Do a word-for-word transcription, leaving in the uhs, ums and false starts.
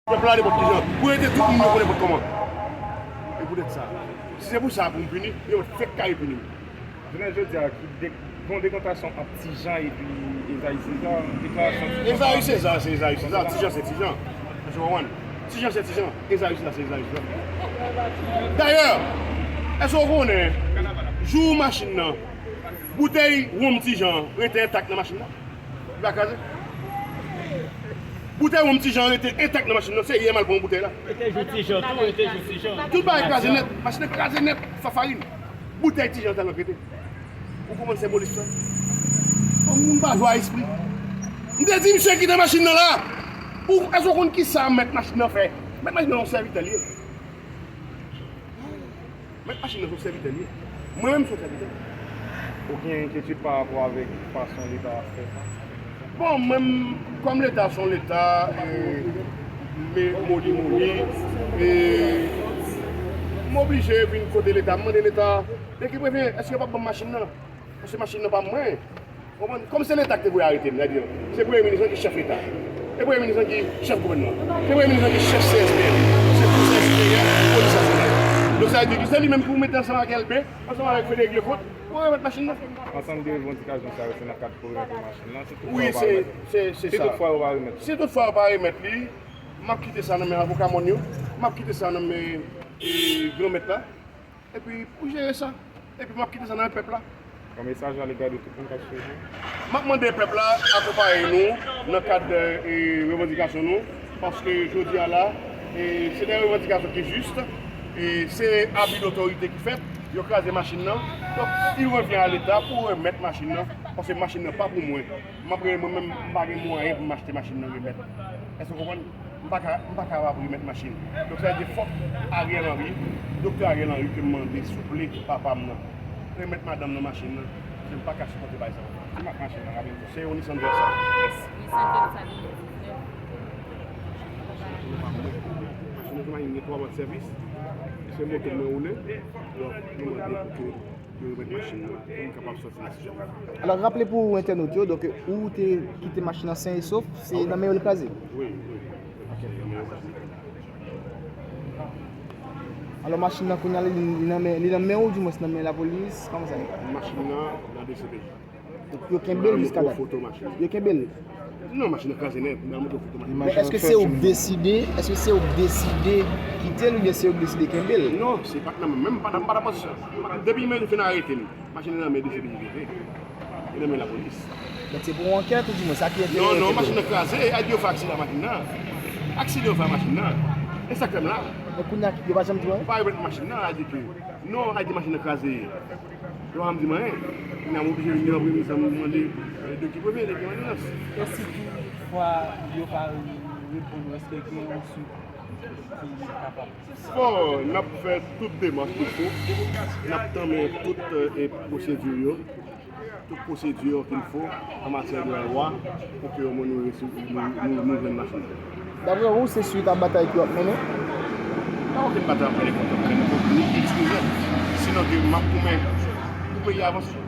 Pèp la nenpòt ki jan. Pou rete tout moun yo pou nenpòt kòman. E poutèt sa, si se pou sa pou m pini, yo fèk kare pini m. Jounen jodi a, ki de, gon dekontrasyon ant Tijan epi Ezayi Seza, deklarasyon Tijan. Ezayi Seza se Ezayi Seza, Tijan se Tijan. Èske w konprann? Tijan se Tijan, Ezayi Seza se Ezayi Seza. Dayè, èske w konnen, jou machin nan, boutèy wonm Tijan rete entak nan machin nan? Li pa kraze? Boutèy wonm Tijan rete entak nan machin nan, se yè m al pran boutèy la. Rete jou Tijan tou, rete jou Tijan. Tout bagay kraze nèt, machin nan kraze nèt, san farin. Boutèy Tijan tèlman rete. Ou konprann senbolis sa? Yon moun pa jwe a espri. M te di misye kite machin nan la. Ou, èske w konn kisa mèt machin nan fè? Mèt machin nan yon sèvitè li ye. Mèt machin nan se yon sèvitè li ye. Mwen menm, m se yon sèvitè. Ou gen enkyetid pa rapò avèk fason Leta ap fè sa? Bon, mwen, m, kòm Leta se yon Leta, e, me, moli, moli, e, m oblije vin kote Leta, m mande Leta, de ki prevyen, èske yo p ap ban m machin nan? Paske machin nan pa mwen. Konprann? Kòm se Leta ki te voye arete m, sa vle di, se Premye Minis lan ki chèf Leta. Se Premye Minis lan ki chèf gouvènman. Se Premye Minis lan ki chèf C S P. Se Konsèy Siperyè Polis Nasyonal. Donk, sa vle di, se li menm ki pou mete ansanm ak L P, ansanm avèk Frederic Leconte, pou remèt machin nan. Ansanm de revandikasyon sa yo, se nan kad pou remèt machin nan. Si toutfwa yo pa remèt, si toutfwa yo pa remèt li, m ap kite sa nan men avoka mòn yo, m ap kite sa nan men, e, granmèt la. Epi pou jere sa. Epi m ap kite sa nan men pèp la. Yon mesaj a legra de tout moun k ap swiv ou. M ap mande pèp la akonpaye nou nan kad, e, revandikasyon nou, paske jodi a la, e, se de revandikasyon ki jis, e, se abi dotorite ki fèt, yo kraze machin nan. Donk, il revient à l'État pou remèt machin nan, paske machin nan pa pou mwen. M ap rele mwen menm, m pa gen mwayen pou m achte machin nan remèt. Èske w konprann? M pa ka, m pa kapab remèt machin. Donk, sa vle di fòk Ariel Henry, Doktè Ariel Henry, ke m mande, souple, papa m nan, remèt madanm nan machin nan, paske m pa ka sipòte bagay sa yo. Ki mak machin nan, raple m? Se yon Nissan Versa. Mèsi. Nissan Versa de mil diznèf. Machin nan se yon machin ki gen twa bòt sèvis. Se moto mwen woule. Donk, nou mande pou ke yo remèt machin nan pou m kapab sòti nan sitiyasyon. Alò, raple pou entènot yo, donk, ou te kite machin nan sen e sof, se nan men yo l kraze? Wi, wi. Ok. Alò, machin nan kounye a, li, li nan men, li nan men ou, dimwens nan men lapolis, kòman sa ye? Machin nan nan D C P J. Yo kenbe l jiska dat? Yo kenbe l? Non, machin nan kraze nèt, m pral montre w foto machin nan. Men èske se ou k deside, èske se ou k deside kite l oubyen se yo k deside kenbe l? Non, se pa t nan men m, m pa t, m pa t an pozisyon. Depi men fin arete m, machin nan nan men D C P J prive. Li nan men lapolis. Donk se pou yon ankèt ou dimwens sa ki enterè yo kenbe l? Non, non, machin nan kraze, a di yo fè aksidan machin nan. Aksidan yo fè machin nan. E sa k fè m la. Men kounye a, yo pa janm di w anyen? Yo pa remèt machin nan, a di ke, non, a di machin nan kraze. Yo pa janm di m anyen. Kounye a m oblije vin nan premye sa m mande, e, de ki premye, de ki manyas. E si toutfwa yo pa reponn ou, èske gen yon swit ki kapab? Bon, n ap fè tout demach ki fo. N ap tanmen tout, e, pwosedi yo. Tout pwosedi ki fo an matyè de lwa pou ke omwen nou resi-, nou, nou, nou jwenn machin nan. Daprè ou, se swit a batay ki w ap mennen? Pa okenn batay m ap mennen kont, m ap mennen kont ni X ni Y. Sinon ke m ap goumen pou peyi a avanse.